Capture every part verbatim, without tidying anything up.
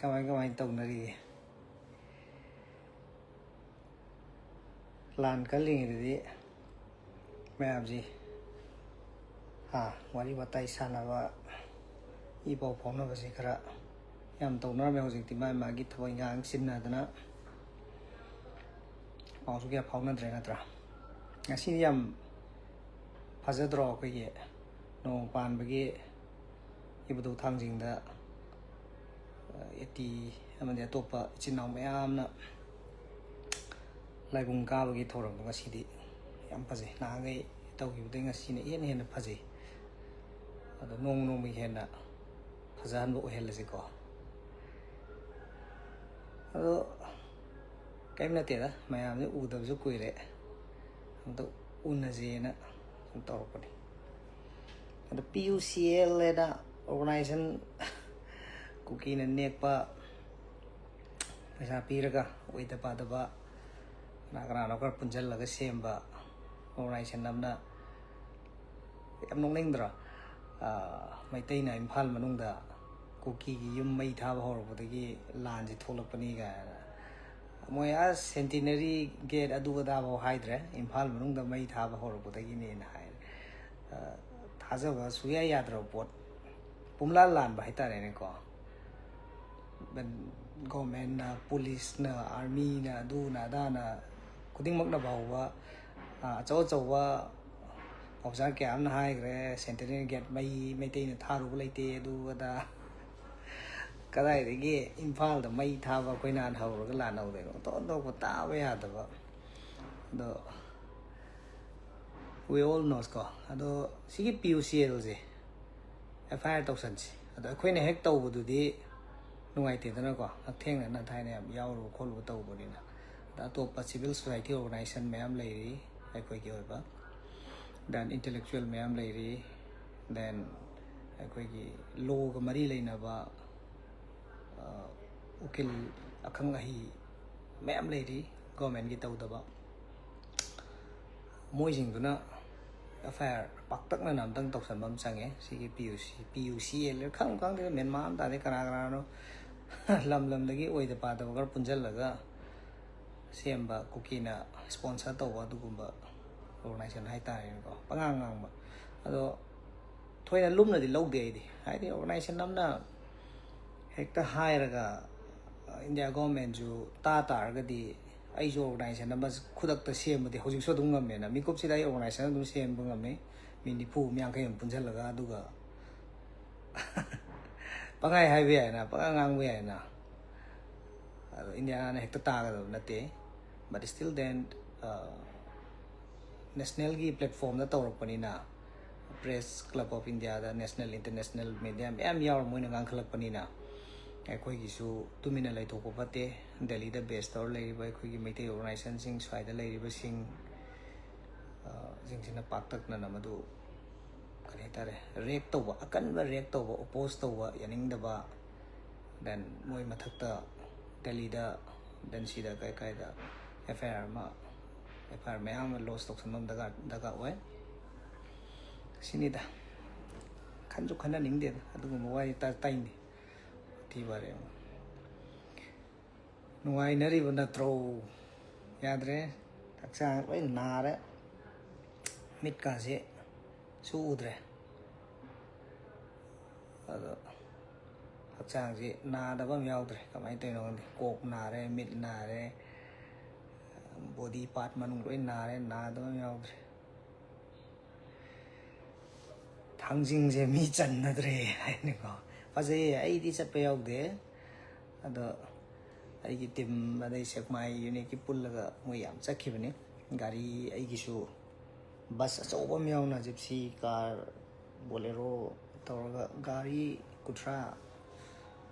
ꯀꯃꯥꯏ ꯀꯃꯥꯏꯅ ꯇꯧꯅꯔꯤꯒꯦ? ꯂꯥꯟ ꯀꯜꯂꯤꯉꯩꯗꯗꯤ ꯃꯌꯥꯝꯁꯤ, ꯍꯥ, ꯋꯥꯔꯤ ꯋꯥꯇꯥꯏ ꯁꯥꯟꯅꯕ, ꯏ ꯄꯥꯎ ꯐꯥꯎꯅꯕꯁꯦ ꯈꯔ ꯌꯥꯝ ꯇꯧꯅꯔꯝꯃꯦ꯫ ꯍꯧꯖꯤꯛꯇꯤ ꯃꯥꯒꯤ ꯃꯥꯒꯤ ꯊꯕꯛ ꯏꯪꯈꯥꯡ ꯆꯤꯟꯅꯗꯅ ꯄꯥꯎꯁꯨ ꯀꯌꯥ ꯐꯥꯎꯅꯗ꯭ꯔꯦ, ꯅꯠꯇ꯭ꯔꯥ? ꯉꯁꯤꯗꯤ ꯌꯥꯝ ꯐꯖꯗ꯭ꯔꯣ? ꯑꯩꯈꯣꯏꯒꯤ ꯅꯣꯡ ꯄꯥꯟꯕꯒꯤ ꯏꯕꯨꯙꯧ ꯊꯥꯡꯖꯤꯡꯗ ꯑꯦꯇꯤ ꯑꯃꯗꯤ ꯑꯇꯣꯞꯄ ꯏꯆꯤꯟ ꯏꯅꯥꯎ ꯃꯌꯥꯝꯅ ꯂꯥꯏꯕꯨꯡ ꯀꯥꯕꯒꯤ ꯊꯧꯔꯝꯗꯣ ꯉꯁꯤꯗꯤ ꯌꯥꯝ ꯐꯖꯩ꯫ ꯅꯍꯥꯟꯈꯩ ꯇꯧꯈꯤꯕꯗꯩ ꯉꯁꯤꯅ ꯏꯍꯦꯟ ꯍꯦꯟꯅ ꯐꯖꯩ꯫ ꯑꯗꯣ ꯅꯣꯡꯃ ꯅꯣꯡꯃꯒꯤ ꯍꯦꯟꯅ ꯐꯖꯍꯟꯕ ꯑꯣꯏꯍꯜꯂꯁꯤꯀꯣ꯫ ꯑꯗꯣ ꯀꯔꯤꯝ ꯅꯠꯇꯦꯗ, ꯃꯌꯥꯝꯁꯦ ꯎꯗꯕꯁꯨ ꯀꯨꯏꯔꯦ, ꯑꯝꯇ ꯎꯅꯁꯦꯅ ꯁꯨꯝ ꯇꯧꯔꯛꯄꯅꯤ꯫ ꯑꯗꯣ ꯄꯤ ꯌꯨ ꯁꯤ ꯑꯦꯜ ꯍꯥꯏꯅ ꯑꯣꯔꯒꯅꯥꯏꯖꯦꯁꯟ, ꯀꯨꯀꯤꯅ ꯅꯦꯛꯄ, ꯄꯩꯁꯥ ꯄꯤꯔꯒ ꯑꯣꯏꯗ ꯄꯥꯗꯕ ꯀꯅꯥ ꯀꯅꯥꯅꯣ ꯈꯔ ꯄꯨꯟꯁꯤꯜꯂꯒ ꯁꯦꯝꯕ ꯑꯣꯔꯒꯅꯥꯏꯖꯦꯁꯟ ꯑꯃꯅ, ꯌꯥꯝ ꯅꯣꯛꯅꯤꯡꯗ꯭ꯔꯣ? ꯃꯩꯇꯩꯅ ꯏꯝꯐꯥꯜ ꯃꯅꯨꯡꯗ ꯀꯨꯀꯤꯒꯤ ꯌꯨꯝ ꯃꯩ ꯊꯥꯕ ꯍꯧꯔꯛꯄꯗꯒꯤ ꯂꯥꯟꯁꯤ ꯊꯣꯛꯂꯛꯄꯅꯤ ꯀꯥꯏꯅ꯫ ꯃꯣꯏ ꯑꯁ ꯁꯦꯟꯇꯤꯅꯔꯤ ꯒꯦꯠ ꯑꯗꯨ ꯑꯗꯥꯐꯥꯎ ꯍꯥꯏꯗ꯭ꯔꯦ, ꯏꯝꯐꯥꯜ ꯃꯅꯨꯡꯗ ꯃꯩ ꯊꯥꯕ ꯍꯧꯔꯛꯄꯗꯒꯤꯅꯦꯅ ꯍꯥꯏꯔꯦ꯫ ꯊꯥꯖꯕ ꯁꯨꯡꯌꯥ ꯌꯥꯗ꯭ꯔꯕ ꯄꯣꯠ, ꯄꯨꯝꯂꯥꯟ ꯂꯥꯟꯕ ꯍꯥꯏꯇꯥꯔꯦꯅꯦꯀꯣ꯫ ꯒꯣꯔꯃꯦꯟꯅ, ꯄꯨꯂꯤꯁꯅ, ꯑꯥꯔꯃꯤꯅ, ꯑꯗꯨꯅ ꯑꯗꯥꯅ, ꯈꯨꯗꯤꯡꯃꯛꯅ ꯐꯥꯎꯕ, ꯑꯆꯧ ꯑꯆꯧꯕ ꯑꯣꯐꯤꯁꯥꯔ ꯀꯌꯥ ꯑꯃꯅ ꯍꯥꯏꯈ꯭ꯔꯦ, ꯁꯦꯟꯇꯤꯅꯔꯤ ꯒꯦꯠ ꯃꯩ ꯃꯩꯇꯩꯅ ꯊꯥꯔꯨꯕ ꯂꯩꯇꯦ, ꯑꯗꯨ ꯑꯗꯥ꯫ ꯀꯗꯥꯏꯗꯒꯤ ꯏꯝꯐꯥꯜꯗ ꯃꯩ ꯊꯥꯕ ꯑꯩꯈꯣꯏꯅ ꯍꯥꯟꯅ ꯍꯧꯔꯒ ꯂꯥꯟꯍꯧꯗꯣꯏꯅꯣ? ꯑꯣꯟꯊꯣꯛ ꯑꯣꯟꯊꯣꯛꯄ ꯇꯥꯕ ꯌꯥꯗꯕ꯫ ꯑꯗꯣ we all knows ꯀꯣ꯫ ꯑꯗꯣ ꯁꯤꯒꯤ ꯄꯤ ꯌꯨ ꯁꯤ ꯑꯦꯜꯁꯦ ꯑꯦꯐ ꯑꯥꯏ ꯑꯥꯔ ꯇꯧꯁꯟꯁꯤ꯫ ꯑꯗꯣ ꯑꯩꯈꯣꯏꯅ ꯍꯦꯛ ꯇꯧꯕꯗꯨꯗꯤ ꯅꯨꯡꯉꯥꯏꯇꯦꯗꯅꯀꯣ, ꯍꯛꯊꯦꯡꯅꯅ ꯊꯥꯏꯅ ꯌꯥꯝ ꯌꯥꯎꯔꯨꯕ ꯈꯣꯠꯂꯨꯕ ꯇꯧꯕꯅꯤꯅ꯫ ꯑꯗ ꯑꯇꯣꯞꯄ ꯁꯤꯚꯤꯜ ꯁꯣꯁꯥꯏꯇꯤ ꯑꯣꯔꯒꯅꯥꯏꯖꯦꯁꯟ ꯃꯌꯥꯝ ꯂꯩꯔꯤ ꯑꯩꯈꯣꯏꯒꯤ ꯑꯣꯏꯕ, then intellectual ꯃꯌꯥꯝ ꯂꯩꯔꯤ, then ꯑꯩꯈꯣꯏꯒꯤ ꯂꯣꯒ ꯃꯔꯤ ꯂꯩꯅꯕ ꯎꯀꯤꯜ ꯑꯈꯪ ꯑꯍꯩ ꯃꯌꯥꯝ ꯂꯩꯔꯤ ꯒꯣꯔꯃꯦꯟꯒꯤ ꯇꯧꯗꯕ꯫ ꯃꯣꯏꯁꯤꯡꯗꯨꯅ ꯑꯦꯐ ꯑꯥꯏ ꯑꯥꯔ ꯄꯥꯛꯇꯛꯅꯅ ꯑꯝꯇꯪ ꯇꯧꯁꯟꯕ ꯑꯃ ꯆꯪꯉꯦ꯫ ꯁꯤꯒꯤ ꯄꯤ ꯌꯨ ꯁꯤ, ꯄꯤ ꯌꯨ ꯁꯤ ꯑꯦꯜ ꯈꯪ ꯈꯪꯗꯦ, ꯃꯦꯟꯃꯥꯟ ꯑꯃ ꯇꯥꯗꯦ ꯀꯅꯥ ꯀꯅꯥꯅꯣ꯫ ꯂꯝ ꯂꯝꯗꯒꯤ ꯑꯣꯏꯗ ꯄꯥꯗꯕ ꯈꯔ ꯄꯨꯟꯁꯤꯜꯂꯒ ꯁꯦꯝꯕ, ꯀꯨꯀꯤꯅ ꯁ꯭ꯄꯣꯟꯁꯔ ꯇꯧꯕ ꯑꯗꯨꯒꯨꯝꯕ ꯑꯣꯔꯒꯅꯥꯏꯖꯦꯁꯟ ꯍꯥꯏꯇꯥꯔꯦꯅꯦꯀꯣ꯫ ꯄꯉꯥꯡ ꯉꯥꯡꯕ꯫ ꯑꯗꯣ ꯊꯣꯏꯅ ꯂꯨꯝꯅꯗꯤ ꯂꯧꯗꯦ ꯑꯩꯗꯤ꯫ ꯍꯥꯏꯗꯤ ꯑꯣꯔꯒꯅꯥꯏꯖꯦꯁꯟ ꯑꯃꯅ ꯍꯦꯛꯇ ꯍꯥꯏꯔꯒ ꯏꯟꯗꯤꯌꯥ ꯒꯣꯔꯃꯦꯟꯁꯨ ꯇꯥ ꯇꯥꯔꯒꯗꯤ ꯑꯩꯁꯨ ꯑꯣꯔꯒꯅꯥꯏꯖꯦꯁꯟ ꯑꯃ ꯈꯨꯗꯛꯇ ꯁꯦꯝꯕꯗꯤ ꯍꯧꯖꯤꯛꯁꯨ ꯑꯗꯨꯝ ꯉꯝꯃꯦꯅ꯫ ꯃꯤꯀꯨꯞꯁꯤꯗ ꯑꯩ ꯑꯣꯔꯒꯅꯥꯏꯖꯦꯁꯟ ꯑꯗꯨꯝ ꯁꯦꯝꯕ ꯉꯝꯃꯤ꯫ ꯃꯤ ꯅꯤꯐꯨ, ꯃꯤ ꯌꯥꯡꯈꯩ ꯑꯃ ꯄꯨꯟꯁꯤꯜꯂꯒ꯫ ꯑꯗꯨꯒ ꯄꯪꯍꯥꯏ ꯍꯥꯏꯕ ꯌꯥꯏꯅ, ꯄꯪꯉꯥꯡ ꯉꯥꯡꯕ ꯌꯥꯏꯅ꯫ ꯑꯗꯣ ꯏꯟꯗꯤꯌꯥꯅ ꯍꯦꯛꯇ ꯇꯥꯒꯗꯕ ꯅꯠꯇꯦ꯫ But still then, ꯅꯦꯁꯅꯦꯜꯒꯤ ꯄ꯭ꯂꯦꯠꯐꯣꯝꯗ ꯇꯧꯔꯛꯄꯅꯤꯅ, Press Club of Indiaꯗ ꯅꯦꯁꯅꯦꯜ ꯏꯟꯇꯔꯅꯦꯁꯅꯦꯜ ꯃꯦꯗꯤꯌꯥ ꯃꯌꯥꯝ ꯌꯥꯎꯔ ꯃꯣꯏꯅ ꯉꯥꯡꯈꯠꯂꯛꯄꯅꯤꯅ, ꯑꯩꯈꯣꯏꯒꯤꯁꯨ ꯇꯨꯃꯤꯟꯅ ꯂꯩꯊꯣꯛꯄ ꯐꯠꯇꯦ꯫ ꯗꯦꯜꯂꯤꯗ ꯕꯦꯁ ꯇꯧꯔ ꯂꯩꯔꯤꯕ ꯑꯩꯈꯣꯏꯒꯤ ꯃꯩꯇꯩ ꯑꯣꯔꯒꯅꯥꯏꯖꯦꯁꯟꯁꯤꯡ, ꯁ꯭ꯋꯥꯏꯗ ꯂꯩꯔꯤꯕꯁꯤꯡ, ꯑ, ꯁꯤꯡꯁꯤꯅ ꯄꯥꯛꯇꯛꯅꯅ ꯃꯗꯨ, ꯀꯔꯤ ꯍꯥꯏꯇꯥꯔꯦ, ꯔꯤꯌꯦꯛ ꯇꯧꯕ, ꯑꯀꯟꯕ ꯔꯤꯌꯦꯛ ꯇꯧꯕ, ꯑꯣꯄꯣꯖ ꯇꯧꯕ, ꯌꯥꯅꯤꯡꯗꯕ, then ꯃꯣꯏ ꯃꯊꯛꯇ ꯗꯦꯜꯂꯤꯗ, ꯗꯦꯟꯁꯤꯗ, ꯀꯥꯏ ꯀꯥꯏꯗ ꯑꯦꯐ ꯑꯥꯏ ꯑꯥꯔ ꯑꯃ, ꯑꯦꯐ ꯑꯥꯏ ꯑꯥꯔ ꯃꯌꯥꯝ ꯑꯃ ꯂꯣꯟꯁ ꯇꯧꯁꯟꯕ ꯑꯃ ꯗꯔꯀꯥꯔ, ꯗꯔꯀꯥꯔ ꯑꯣꯏ꯫ ꯁꯤꯅꯤꯗ꯫ ꯈꯟꯁꯨ ꯈꯟꯅꯅꯤꯡꯗꯦꯗ ꯑꯗꯨꯒꯨꯝꯕ ꯋꯥꯔꯤ ꯇꯥ-, ꯇꯥꯏꯅꯤꯡꯗꯦ꯫ ꯋꯥꯊꯤ ꯋꯥꯔꯦꯝ꯫ ꯅꯨꯡꯉꯥꯏꯅꯔꯤꯕ ꯅꯠꯇ꯭ꯔꯣ? ꯌꯥꯗ꯭ꯔꯦ꯫ ꯍꯛꯆꯥꯡ ꯂꯣꯏ ꯅꯥꯔꯦ꯫ ꯃꯤꯠꯀꯥꯁꯦ ꯁꯨ ꯎꯗ꯭ꯔꯦ꯫ ꯑꯗꯣ ꯍꯛꯆꯥꯡꯁꯤ ꯅꯥꯗꯕ ꯑꯃ ꯌꯥꯎꯗ꯭ꯔꯦ꯫ ꯀꯃꯥꯏꯅ ꯇꯧꯔꯤꯅꯣ ꯈꯪꯗꯦ꯫ ꯀꯣꯛ ꯅꯥꯔꯦ, ꯃꯤꯠ ꯅꯥꯔꯦ, ꯕꯣꯗꯤ ꯄꯥꯔꯠ ꯃꯅꯨꯡ ꯂꯣꯏ ꯅꯥꯔꯦ, ꯅꯥꯗꯕ ꯑꯃ ꯌꯥꯎꯗ꯭ꯔꯦ꯫ ꯊꯥꯡꯖꯤꯡꯁꯦ ꯃꯤ ꯆꯟꯅꯗ꯭ꯔꯦ ꯍꯥꯏꯅꯀꯣ꯫ ꯐꯖꯩꯌꯦ, ꯑꯩꯗꯤ ꯆꯠꯄ ꯌꯥꯎꯗꯦ꯫ ꯑꯗꯣ ꯑꯩꯒꯤ ꯇꯤꯝ, ꯑꯗꯩ ꯁꯦꯛꯃꯥꯏ ꯌꯨꯅꯤꯠꯀꯤ ꯄꯨꯜꯂꯒ ꯃꯣꯏ ꯌꯥꯝ ꯆꯠꯈꯤꯕꯅꯤ꯫ ꯒꯥꯔꯤ, ꯑꯩꯒꯤꯁꯨ ꯕꯁ ꯑꯆꯧꯕ ꯑꯃ ꯌꯥꯎꯅ, ꯖꯤꯞꯁꯤ, ꯀꯥꯔ, ꯕꯣꯂꯦꯔꯣ ꯇꯧꯔꯒ ꯒꯥꯔꯤ ꯀꯨꯟꯊ꯭ꯔꯥ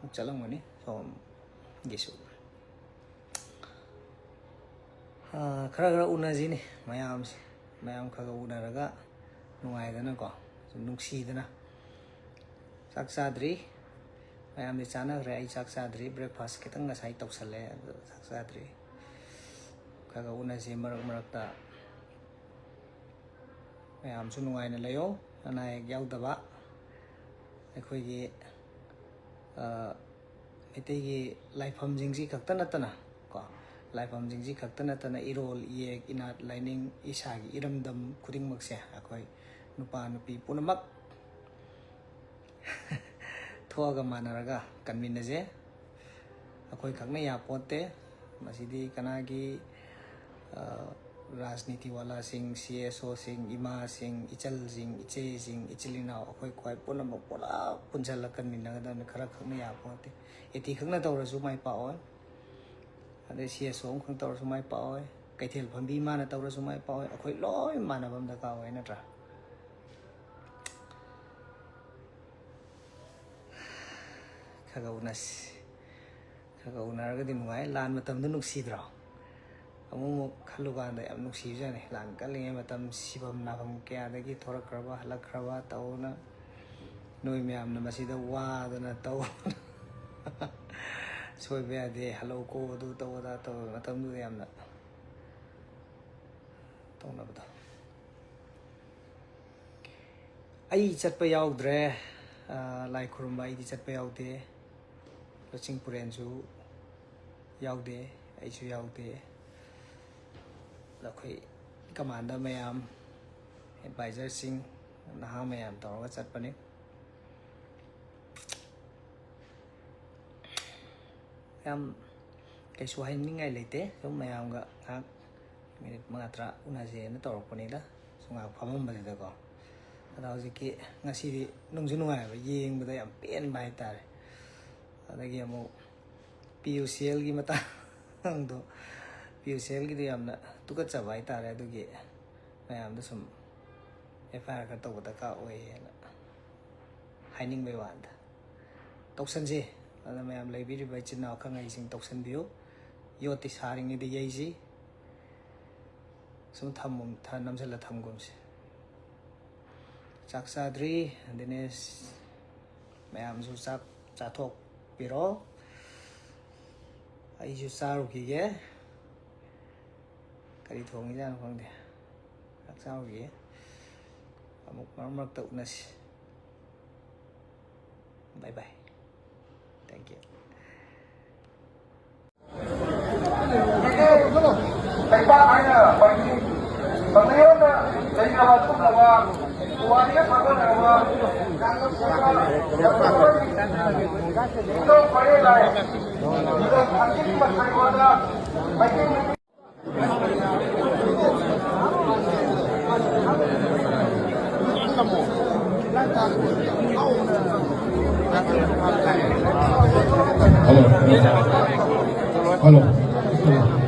ꯃꯨꯛ ꯆꯠꯂꯝꯒꯅꯤ ꯁꯣꯝꯒꯤꯁꯨ꯫ ꯑꯥ, ꯈꯔ ꯈꯔ ꯎꯅꯁꯤꯅꯦ ꯃꯌꯥꯝꯁꯦ꯫ ꯃꯌꯥꯝ ꯈꯔ ꯈꯔ ꯎꯅꯔꯒ ꯅꯨꯡꯉꯥꯏꯗꯅꯀꯣ, ꯁꯨꯝ ꯅꯨꯡꯁꯤꯗꯅ꯫ ꯆꯥꯛ ꯆꯥꯗ꯭ꯔꯤ꯫ ꯃꯌꯥꯝꯗꯤ ꯆꯥꯅꯈ꯭ꯔꯦ, ꯑꯩ ꯆꯥꯛ ꯆꯥꯗ꯭ꯔꯤ꯫ ꯕ꯭ꯔꯦꯛꯐꯥꯁ ꯈꯤꯇꯪ ꯉꯁꯥꯏ ꯇꯧꯁꯜꯂꯦ, ꯑꯗꯣ ꯆꯥꯛ ꯆꯥꯗ꯭ꯔꯤ꯫ ꯈꯔ ꯈꯔ ꯎꯅꯁꯤ ꯃꯔꯛ ꯃꯔꯛꯇ꯫ ꯃꯌꯥꯝꯁꯨ ꯅꯨꯡꯉꯥꯏꯅ ꯂꯩꯌꯣ, ꯑꯅꯥ ꯑꯌꯦꯛ ꯌꯥꯎꯗꯕ꯫ ꯑꯩꯈꯣꯏꯒꯤ, ꯑ, ꯃꯩꯇꯩꯒꯤ ꯂꯥꯏꯐꯝꯁꯤꯡꯁꯤ ꯈꯛꯇ ꯅꯠꯇꯅ ꯀꯣ, ꯂꯥꯏꯐꯝꯁꯤꯡꯁꯤ ꯈꯛꯇ ꯅꯠꯇꯅ ꯏꯔꯣꯜ, ꯏꯌꯦꯛ, ꯏꯅꯥꯠ, ꯂꯥꯏꯅꯤꯡ, ꯏꯁꯥꯒꯤ ꯏꯔꯝꯗꯝ ꯈꯨꯗꯤꯡꯃꯛꯁꯦ ꯑꯩꯈꯣꯏ ꯅꯨꯄꯥ ꯅꯨꯄꯤ ꯄꯨꯝꯅꯃꯛ ꯊꯣꯛꯑꯒ ꯃꯥꯟꯅꯔꯒ ꯀꯟꯃꯤꯟꯅꯁꯦ꯫ ꯑꯩꯈꯣꯏ ꯈꯛꯅ ꯌꯥꯄꯣꯠꯇꯦ꯫ ꯃꯁꯤꯗꯤ ꯀꯅꯥꯒꯤ, ꯑ, ꯔꯥꯖꯅꯤꯇꯤ ꯋꯥꯂꯥꯁꯤꯡ, ꯁꯤ ꯑꯦꯁ ꯑꯣꯁꯤꯡ, ꯏꯃꯥꯁꯤꯡ, ꯏꯆꯜꯁꯤꯡ, ꯏꯆꯦꯁꯤꯡ, ꯏꯆꯤꯜ ꯏꯅꯥꯎ, ꯑꯩꯈꯣꯏ ꯈ꯭ꯋꯥꯏ ꯄꯨꯝꯅꯃꯛ ꯄꯨꯂꯞ ꯄꯨꯟꯁꯤꯜꯂꯒ ꯀꯟꯃꯤꯟꯅꯒꯗꯕꯅꯤ꯫ ꯈꯔ ꯈꯛꯅ ꯌꯥꯄꯣꯠꯇꯦ꯫ ꯑꯦ ꯇꯤ ꯈꯛꯅ ꯇꯧꯔꯁꯨ ꯃꯥꯏ ꯄꯥꯛꯑꯣꯏ, ꯑꯗꯩ ꯁꯤ ꯑꯦꯁ ꯑꯣ ꯑꯃꯈꯛ ꯇꯧꯔꯁꯨ ꯃꯥꯏ ꯄꯥꯛꯑꯣꯏ, ꯀꯩꯊꯦꯜ ꯐꯝꯕꯤ ꯃꯥꯅ ꯇꯧꯔꯁꯨ ꯃꯥꯏ ꯄꯥꯛꯑꯣꯏ꯫ ꯑꯩꯈꯣꯏ ꯂꯣꯏ ꯃꯥꯟꯅꯕ ꯑꯃ ꯗꯔꯀꯥꯔ ꯑꯣꯏ, ꯅꯠꯇ꯭ꯔꯥ? ꯈꯔ ꯈꯔ ꯎꯅꯁꯤ꯫ ꯈꯔ ꯈꯔ ꯎꯅꯔꯒꯗꯤ ꯅꯨꯡꯉꯥꯏ꯫ ꯂꯥꯟ ꯃꯇꯝꯗꯣ ꯅꯨꯡꯁꯤꯗ꯭ꯔꯣ? ꯑꯃꯨꯛ ꯑꯃꯨꯛ ꯈꯜꯂꯨꯀꯥꯟꯗ ꯌꯥꯝ ꯅꯨꯡꯁꯤꯕꯖꯥꯠꯅꯤ꯫ ꯂꯥꯟ ꯀꯜꯂꯤꯉꯩ ꯃꯇꯝ, ꯁꯤꯐꯝ ꯅꯥꯐꯝ ꯀꯌꯥꯗꯒꯤ ꯊꯣꯔꯛꯈ꯭ꯔꯕ, ꯍꯜꯂꯛꯈ꯭ꯔꯕ ꯇꯧꯅ, ꯅꯣꯏ ꯃꯌꯥꯝꯅ ꯃꯁꯤꯗ ꯋꯥꯗꯅ ꯇꯧ ꯁꯣꯏꯕ ꯌꯥꯗꯦ, ꯍꯜꯂꯧꯀꯣ, ꯑꯗꯨ ꯇꯧ, ꯑꯗꯥ ꯇꯧ, ꯃꯇꯝꯗꯨꯗ ꯌꯥꯝꯅ ꯇꯧꯅꯕꯗꯣ꯫ ꯑꯩ ꯆꯠꯄ ꯌꯥꯎꯗ꯭ꯔꯦ, ꯑ, ꯂꯥꯏ ꯈꯨꯔꯨꯝꯕ ꯑꯩꯗꯤ ꯆꯠꯄ ꯌꯥꯎꯗꯦ꯫ ꯂꯨꯆꯤꯡ ꯄꯨꯔꯦꯟꯁꯨ ꯌꯥꯎꯗꯦ, ꯑꯩꯁꯨ ꯌꯥꯎꯗꯦ꯫ ꯑꯗꯣ ꯑꯩꯈꯣꯏ ꯀꯃꯥꯟꯗꯔ ꯃꯌꯥꯝ, ꯑꯦꯗꯚꯥꯏꯖꯔꯁꯤꯡ, ꯅꯍꯥ ꯃꯌꯥꯝ ꯇꯧꯔꯒ ꯆꯠꯄꯅꯤ꯫ ꯌꯥꯝ ꯀꯩꯁꯨ ꯍꯥꯏꯅꯤꯡꯉꯥꯏ ꯂꯩꯇꯦ꯫ ꯁꯨꯝ ꯃꯌꯥꯝꯒ ꯉꯥꯏꯍꯥꯛ ꯃꯤꯅꯤꯠ ꯃꯉꯥ ꯇꯔꯥ ꯎꯅꯁꯦꯅ ꯇꯧꯔꯛꯄꯅꯤꯗ꯫ ꯁꯨꯝ ꯉꯥꯏꯍꯥꯛ ꯐꯝꯃꯝꯕꯁꯤꯗꯀꯣ꯫ ꯑꯗ ꯍꯧꯖꯤꯛꯀꯤ ꯉꯁꯤꯗꯤ ꯅꯨꯡꯁꯨ ꯅꯨꯡꯉꯥꯏꯕ, ꯌꯦꯡꯕꯗ ꯌꯥꯝ ꯄꯦꯟꯕ ꯍꯥꯏꯇꯥꯔꯦ꯫ ꯑꯗꯒꯤ ꯑꯃꯨꯛ ꯄꯤ ꯌꯨ ꯁꯤ ꯑꯦꯜꯒꯤ ꯃꯇꯥꯡꯗꯣ, ꯄꯤ ꯌꯨ ꯁꯤ ꯑꯦꯜꯒꯤꯗꯣ ꯌꯥꯝꯅ ꯇꯨꯀꯠꯆꯕ ꯍꯥꯏꯇꯥꯔꯦ꯫ ꯑꯗꯨꯒꯤ ꯃꯌꯥꯝꯗ ꯁꯨꯝ ꯑꯦꯐ ꯑꯥꯏ ꯑꯥꯔ ꯈꯔ ꯇꯧꯕ ꯗꯔꯀꯥꯔ ꯑꯣꯏꯌꯦꯅ ꯍꯥꯏꯅꯤꯡꯕꯩ ꯋꯥꯅꯤꯗ꯫ ꯇꯧꯁꯟꯁꯤ꯫ ꯑꯗ ꯃꯌꯥꯝ ꯂꯩꯕꯤꯔꯤꯕ ꯏꯆꯤꯟ ꯏꯅꯥꯎ ꯑꯈꯪ ꯑꯍꯩꯁꯤꯡ ꯇꯧꯁꯟꯕꯤꯌꯨ꯫ ꯌꯣꯠꯇꯤ ꯁꯥꯔꯤꯉꯩꯗ ꯌꯩꯁꯤ꯫ ꯁꯨꯝ ꯊꯝꯃꯨ-, ꯊ-, ꯅꯝꯁꯤꯜꯂ ꯊꯝꯒꯨꯝꯁꯤ꯫ ꯆꯥꯛ ꯆꯥꯗ꯭ꯔꯤ꯫ ꯗꯤꯅꯦꯁ ꯃꯌꯥꯝꯁꯨ ꯆꯥꯛ ꯆꯥꯊꯣꯛꯄꯤꯔꯣ꯫ ꯑꯩꯁꯨ ꯆꯥꯔꯨꯈꯤꯒꯦ꯫ ꯀꯔꯤ ꯊꯣꯡꯉꯤꯖꯥꯠꯅꯣ ꯈꯪꯗꯦ꯫ ꯆꯥꯛ ꯆꯥꯔꯨꯈꯤꯒꯦ꯫ ꯑꯃꯨꯛ ꯃꯔꯛ ꯃꯔꯛꯇ ꯎꯅꯁꯤ꯫ Bye bye. Thank you. ꯂꯩꯕꯥꯛ ꯍꯥꯏꯅ ꯄꯟꯈꯤ꯫ ꯕꯪꯒꯂꯣꯔꯗ ꯂꯩꯅꯕ ꯇꯨꯝꯅꯕ ꯄꯨꯋꯥꯔꯤꯒ ꯁꯥꯒꯣꯟꯅꯔꯕ ꯌꯥꯝꯅ ꯐꯖꯕ ꯏꯪꯊꯧ ꯄꯔꯦꯡ ꯂꯥꯏ ꯏꯪꯊꯧ ꯊꯥꯡꯖꯤꯡ ꯃꯊꯣꯏ ꯍꯣꯏꯗ ꯃꯩꯇꯩ ꯅꯨꯄꯤ Hello. Hello.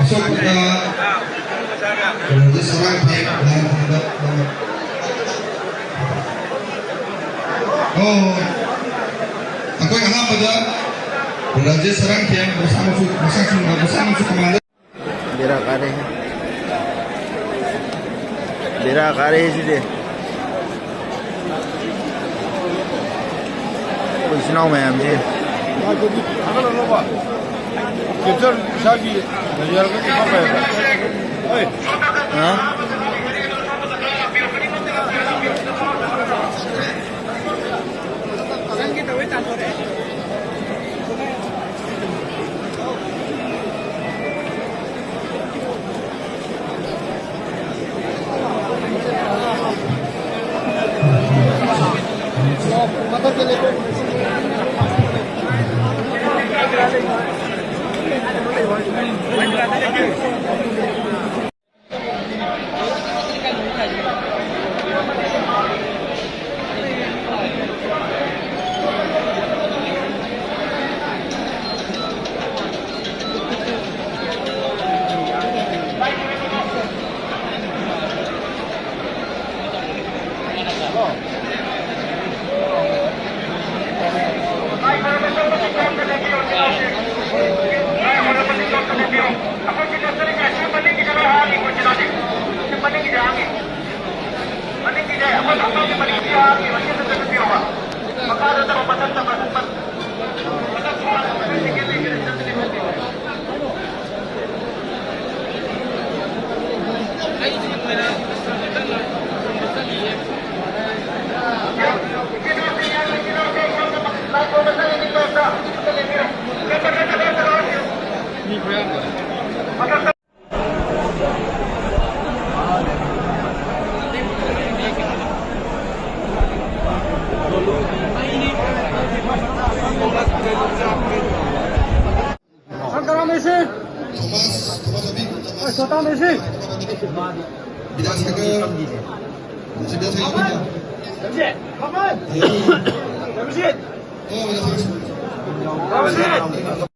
ꯑꯁꯣꯛꯄꯗ ꯀꯩꯅꯣꯁꯦ ꯁꯔꯥꯡꯊꯦꯝ ꯂꯥꯏ ꯈꯨꯔꯨꯝꯕ ꯂꯥꯛꯑꯣ꯫ ꯑꯩꯈꯣꯏ ꯑꯍꯥꯟꯕꯗ ꯕ꯭ꯔꯗꯔꯁꯦ ꯁꯔꯥꯡꯊꯦꯝ ꯃꯁꯥꯃꯛꯁꯨ ꯃꯁꯥꯁꯤꯡ ꯃꯁꯥꯃꯛꯁꯨ ꯀꯃꯥꯟꯗꯔ ꯕꯦꯔꯥ ꯀꯥꯔꯦ꯫ ꯕꯦꯔꯥ ꯀꯥꯔꯦ ꯁꯤꯗꯤ꯫ ꯑꯩꯈꯣꯏ ꯏꯆꯤꯟ ꯏꯅꯥꯎ ꯃꯌꯥꯝꯁꯦ꯫ ꯀꯦꯟꯁꯔ ꯏꯁꯥꯒꯤ ꯂꯩꯖꯔꯒꯗꯤ ꯈꯔ ꯐꯩꯌꯦꯕ꯫ ꯍꯣꯏ꯫ ꯍꯥ? Santana Messi. Thomas, Thomas Abi. Santana Messi. Bidas Kaka. Bidas Kaka.